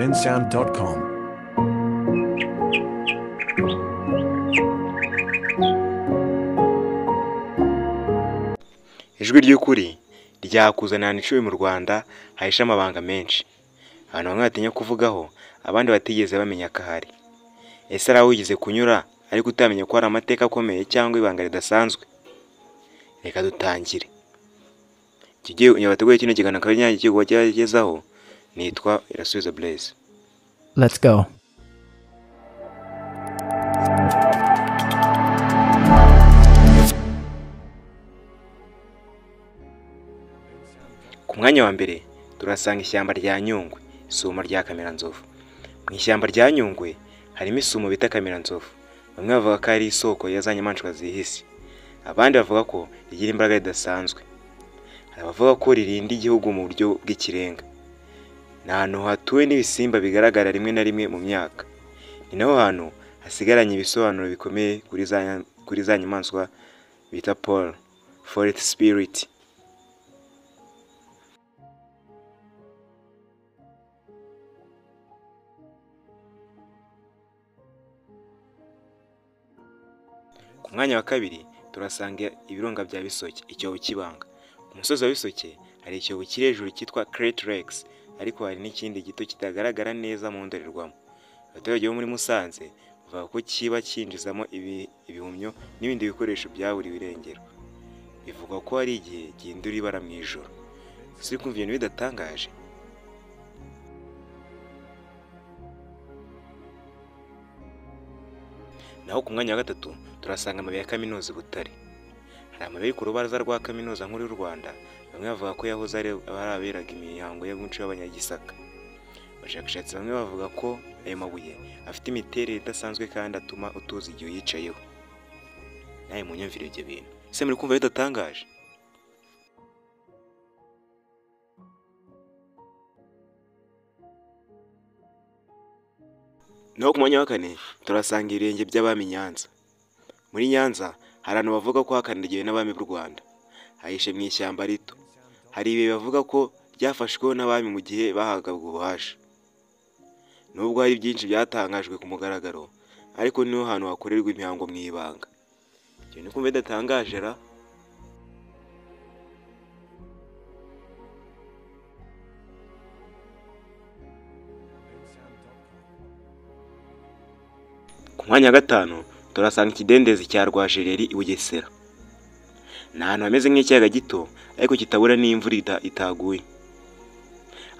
Bensound.com. Ijwi ry'ukuri ryakuzanira ahantu icumi mu Rwanda hahishe amabanga menshi. Abantu bamwe batinya kuvugaho, abandi batigeze bamenya ko ahari. Ese hari aho wigeze kunyura ariko utamenya ko hari amateka akomeye cyangwa ibanga ridasanzwe? Reka dutangire. Bateguye kino kiganiro akaba ari Inyange kigezaho, nitwa Irasubiza Blaise. Let's go. Ku mwanya wa mbere turasanga ishyamba rya Nyungwe, isumo rya Kamiranzovu. Mu ishyamba rya Nyungwe harimo isumo bita Kamiranzovu. Bamwe bavuga ko ari isoko ya za nyamaswa zihise, abandi bavuga ko rigira imbaraga zidasanzwe. Hari abavuga ko ririnda igihugu mu buryo bw'ikirenga. Ni ahantu hatuwe n'ibisimba bigaragara rimwe na rimwe mu myaka. Ni naho hantu hasigaranye ibisobanuro bikomeye kuri za nyamaswa bita Paul, Forest Spirit. Ku mwanya wa kabiri turasanga ibirunga bya Bisoke, icyobo cy'ibanga. Ku musozi wa Bisoke hari icyobo kiri hejuru cyitwa Great Lakes, ariko hari n'ikindi gito kitagaragara neza mu ndorerwamo. Abaturage bo muri Musanze bavuga ko kiba cyinjizamo ibihumyo n'ibindi bikoresho byaburiwe irengero. Bivugwa ko hari igihe gihindura ibara mu ijoro. Ese uri kumva ibintu bidatangaje? Naho ku mwanya wa gatatu turasanga amabuye ya kaminuza i Butare. Hari amabuye ku rubaraza rwa kaminuza nkuru y'u Rwanda, bamwe bavuga ko yahoze ari ahaberaga imihango y'umuco w'Abanyagisaka. Abashakashatsi bamwe bavuga ko ayo mabuye afite imiterere idasanzwe kandi atuma utuza igihe uyicayeho. Nawe munyumvire ibyo bintu. Ese muri kumva bidatangaje? Naho ku mwanya wa kane turasanga ibirenge by'abami Nyanza. Muri Nyanza hari ahantu bavuga ko hakandagiwe n'abami b'u Rwanda. Hahishe mu ishyamba rito. Hari ibihe bavuga ko ryafashweho n'abami mu gihe bahabwaga ububasha. Nubwo hari byinshi byatangajwe ku mugaragaro, ariko niho hantu hakorerwa imihango mu ibanga. Ibyo ni kumva bidatangaje ra? Ku mwanya wa gatanu turasanga ikidendezi cya Rwajereri i Bugesera. Ni ahantu hameze nk'ikiyaga gito ariko kitabura n'imvura itaguye.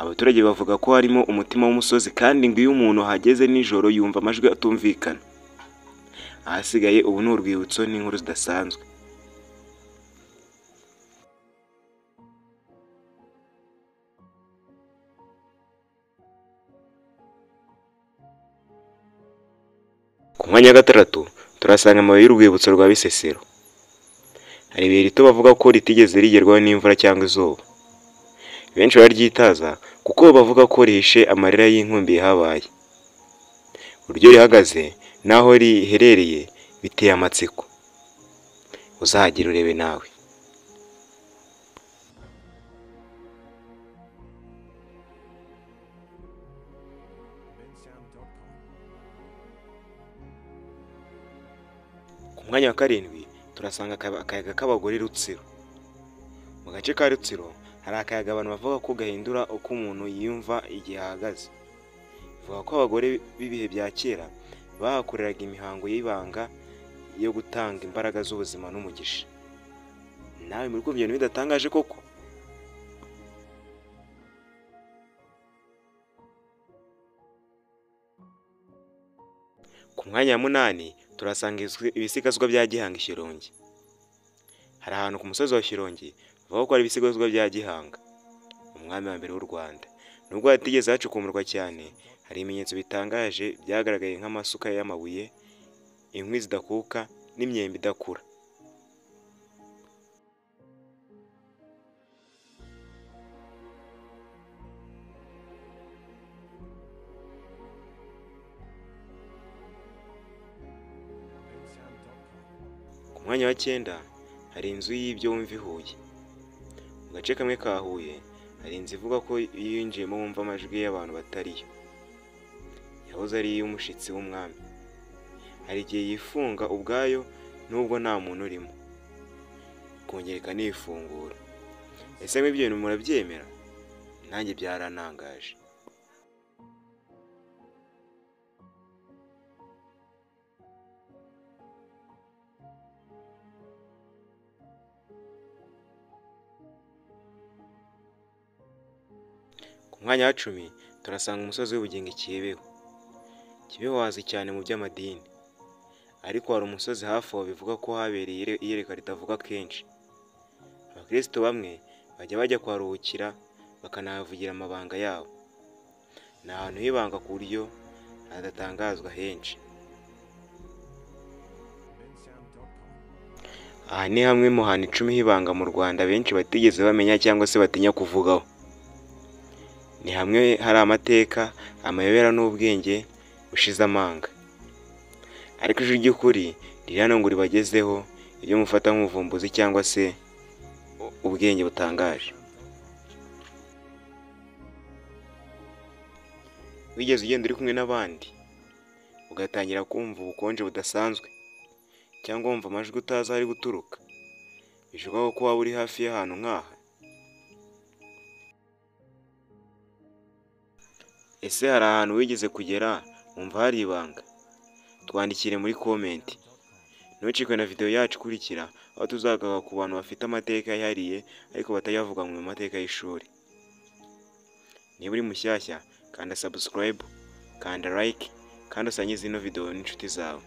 Abaturage bavuga ko harimo umutima w'umusozi kandi ngo iyo umuntu ahageze nijoro yumva amajwi atumvikana. Ahasigaye ubu ni urwibutso n'inkuru zidasanzwe. Ku mwanya wa gatandatu turasanga amabuye y'urwibutso rwa Bisesero. Hari ibuye rito bavuga ko ritigeze rigerwaho n'imvura cyangwa izuba. Benshi bararyitaza kuko bavuga ko rihishe amarira y'inkumbi yahabaye. Uburyo rihagaze n'aho riherereye biteye amatsiko. Uzahagera urebe nawe. Ku mwanya wa karindwi turasanga akayaga k'abagore Rutsiro. Mu gace ka Rutsiro hari akayaga abantu bavuga ko gahindura uko umuntu yiyumva igihe ahagaze. Bavuga ko abagore b'ibihe bya kera bahakoreraga imihango y'ibanga yo gutanga imbaraga z'ubuzima n'umugisha. Nawe muri kumva ibintu bidatangaje koko? Ku mwanya wa munani turasanga ibisigazwa bya Gihanga i Shyorongi. Hari ahantu ku musozi wa Shyorongi bavuga ko hari ibisigazwa bya Gihanga, umwami wa mbere w'u Rwanda. Nubwo hatigeze hacukumurwa cyane, hari ibimenyetso bitangaje byagaragaye nk'amasuka y'amabuye, inkwi zidakuka n'imyembe idakura. Ku mwanya wa cyenda hari inzu y'ibyo wumva i Huye. Mu gace kamwe ka Huye hari inzu ivuga ko iyo uyinjiyemo wumva amajwi y'abantu batariyo. Yahoze ari iy'umushitsi w'umwami. Hari igihe yifunga ubwayo nubwo nta muntu urimo, ikongera ikanifungura. Ese mw'ibyo bintu murabyemera? Nanjye byarantangaje. Ku mwanya wa 10 turasanga umusozi w'ubugingo i Kibeho. Kibeho hazwi cyane mu by'amadini, ariko hari umusozi hafi aho bivuga ko habereye iyerekwa ritavuga kenshi. Abakristo bamwe bajya bajya kuharuhukira bakanahavugira amabanga yabo. Ni ahantu h'ibanga ku buryo hadatangazwa henshi. Aha ni hamwe mu hantu 10 h'ibanga mu Rwanda benshi batigeze bamenya cyangwa se batinya kuvugaho. Ni hamwe hari amateka, amayobera n'ubwenge bushize amanga. Ariko ijwi ry'ukuri riri hano ngo ribagezeho ibyo mufata nk'ubuvumbuzi cyangwa se ubwenge butangaje. Wigeze ugenda uri kumwe n'abandi, ugatangira kumva ubukonje budasanzwe, cyangwa wumva amajwi utazi aho ari guturuka? Bishoboka ko waba uri hafi y'ahantu nk'aha. Ese hari ahantu wigeze kugera wumva hari ibanga? Twandikire muri komenti. Ntucikwe na video yacu ikurikira, aho tuzagaruka ku bantu bafite amateka yihariye ariko batayavuga mu mateka y'ishuri. Niba uri mushyashya, kanda subscribe, kanda like, kandi usangize ino video n'inshuti zawe.